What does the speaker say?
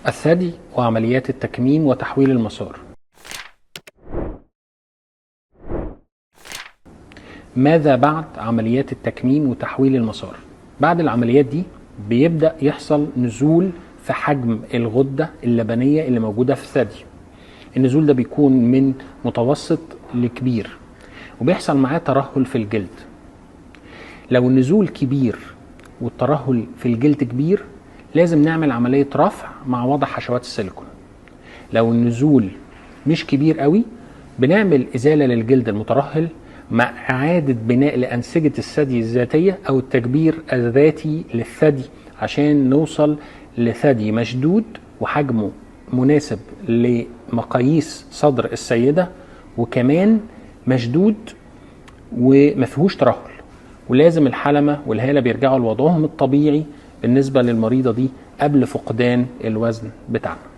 الثدي وعمليات التكميم وتحويل المسار. ماذا بعد عمليات التكميم وتحويل المسار؟ بعد العمليات دي بيبدأ يحصل نزول في حجم الغدة اللبنية اللي موجودة في الثدي. النزول ده بيكون من متوسط لكبير، وبيحصل معاه ترهل في الجلد. لو النزول كبير والترهل في الجلد كبير لازم نعمل عملية رفع مع وضع حشوات السيليكون. لو النزول مش كبير قوي بنعمل إزالة للجلد المترهل مع إعادة بناء لأنسجة الثدي الذاتية أو التكبير الذاتي للثدي عشان نوصل لثدي مشدود وحجمه مناسب لمقاييس صدر السيدة، وكمان مشدود ومفيهوش ترهل، ولازم الحلمة والهالة بيرجعوا لوضعهم الطبيعي بالنسبة للمريضة دي قبل فقدان الوزن بتاعنا.